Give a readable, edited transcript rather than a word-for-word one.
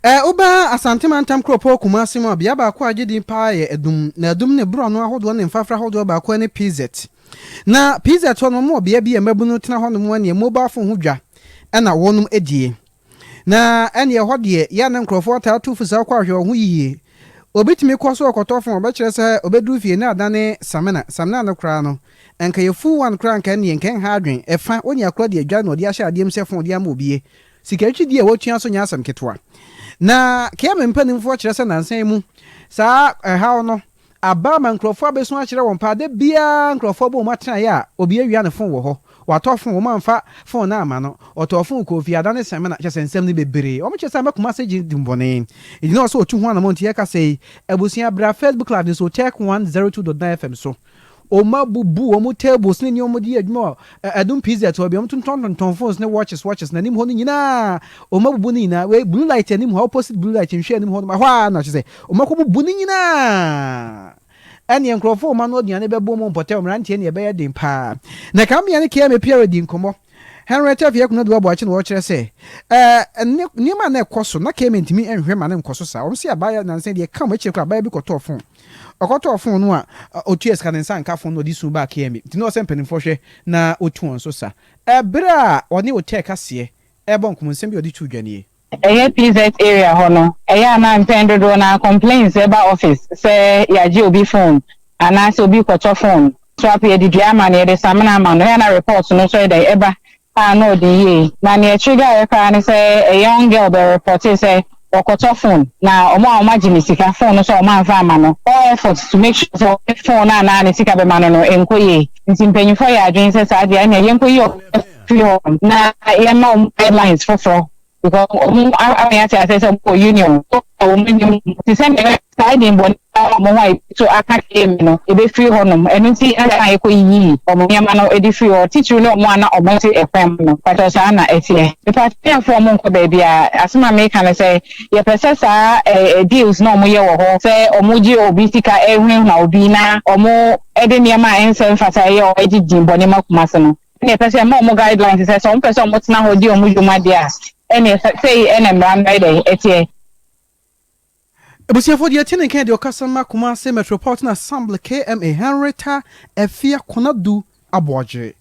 Ɛ, woba Asante mantam kuropɔn Kumasi mu a, bea baako a agye din paa yɛ Adum. Na Adum ne borɔno ahodoɔ ne mfrafra ahodoɔ baako ne PZ. Na PZ hɔ no, wɔwɔ bea bi a mmabunu tena hɔnom a neɛ mobile phone ho dwa na wɔnom die. Na ɛneɛ ɛhɔ deɛ, yɛ a na nkurɔfoɔ taa tu fo saa kɔ ahwɛ wɔn ho yie. Obi tumi kɔ so ɔkɔtɔ phone, ɔbɛkyerɛ sɛ ɔbɛduru fie na adane samina. Samina no koraa no, nka yɛ full one koraa nka ɛneɛ nka ɛnha adwen. Ɛfa, onua koraa de adwa na ɔde ahyɛ adeɛ mu sɛ phone de ama obie. Sikatwidie a wɔtua nso nyɛ asɛm ketewa. Na KMA mpanimfoɔ kyerɛ sɛ nnansa yi mu saa ɛhaw no aba ama nkurɔfoɔ abɛsu akyerɛ wɔn paa. Da biara nkurɔfoɔ bɔ wɔn atenaeɛ a obi awia ne fon wɔ hɔ. Watɔ fon, wɔn amfa fon no amma no. Ɔtɔɔ fon kɔɔ fie, adane samina. Kyerɛ sɛ nsɛm no bebree. Wɔn kyerɛ sɛ ama Kumasi gye dimmɔne. Enti na ɔsɛ ɔtu ho anamɔn nti yɛkasa yi abusua bra Facebook live no so Tech 102.9 FM so. Wɔabubu wɔn tables ne nneɛma a wɔde yɛ adwuma wɔ Adum PZ hɔ, baabi a wɔtontɔntontɔn phones ne watches watches no anim hɔ no nyinaa, wɔabubu ne nyinaa. Wei blue light anim hɔ, opposite blue light nhwɛ anim hɔ nom, ɛhɔ ara na kyerɛ sɛ wɔakɔbubu ne nyinaa. Ɛnneɛ nkurɔfoɔ a wɔn ano aduane bɛbɔ mu mpɔtam, mmeranteɛ nea ɛbɛyɛ den paa. Na Kambia ne KMA Pierre di nkɔmmɔ. Henrietta Afia Konadu Aboakye na ɔrekyerɛ sɛ, ɛɛ, nneɛma a na ɛkɔ so, na KMA ntumi nhwɛ ma no nkɔ so saa. Wɔn se abaayewa nansa yi deɛ ɛka wɔn akyire koraa, abaayewa bi kɔtɔɔ phone. Ɔkɔtɔɔ fon no a, otuaa sika, ne nsa anka fon no, ɔde su baa KMA. Nti na ɔsɛ mpanimfoɔ hwɛ na wɔtu wɔn so sa. Bere a ɔne Otek Aseɛ rebɔ nkɔmmɔ, nsɛm bi a ɔde too dwa nie. Ɛyɛ PZ area hɔ no, ɛyɛ a na mpɛn dodoɔ no ara complaints ba office sɛ yɛagye obi phone anaasɛ obi rekɔtɔ phone. So afei yɛde dua ama no, yɛde samina ama no, ɛyɛ a na report no nso yɛ dɛn, ɛba. a na ɔde yie. Na nea ɛtrigger yɛ koraa ne sɛ a young girl bɛ reportee sɛ ɔkɔtɔ phone na wɔn a wɔagye ne sika phone no sɛ wɔamfa amma no, all efforts to make sure sɛ ɔde phone no anaa ne sika bɛma no no ɛnkɔ yie. Nti mpanyinfoɔ yɛɛ adwene sɛ saa deɛ ɛneɛ yɛnkɔyi wɔn mfiri hɔ na yɛmma wɔn guidelines foforɔ because wɔn ama yɛate aseɛ sɛ wɔwɔ union wɔ wɔn anim nti sɛdeɛ Saa din bɔne a wɔn ho a ebi so aka KMA no befiri hɔnom. Ɛno nti na yɛkɔyiyii wɔn nneɛma no de firii hɔ, titiriw ne wɔn a na wɔte ɛkwan mu no. Mpakyɛw, saa na ɛteɛ. Mepakyɛw, yɛmfa wɔn nkɔ baabiara. Asɛm a mereka ne sɛ, yɛpɛ sɛ saa deals no a wɔyɛ wɔ hɔ, sɛ wɔgye obi sika hunahuna obi na wɔde nneɛma a ɛnsɛ mfata yɛ wɔn de din bɔne ma Kumasi no, ɛnna yɛpɛ sɛ yɛma wɔn guidelines sɛ, sɛ wɔpɛ sɛ wɔtena hɔ di wɔn dwuma deɛ a, ɛnneɛ sei na mmara no yɛ dɛn ɛteɛ. Abusuafoɔ deɛ ɛte ne nka yɛ deɛ ɔkasa ma Kumasi Metropolitan Assembly, KMA, Henrietta Afia Konadu Aboagye.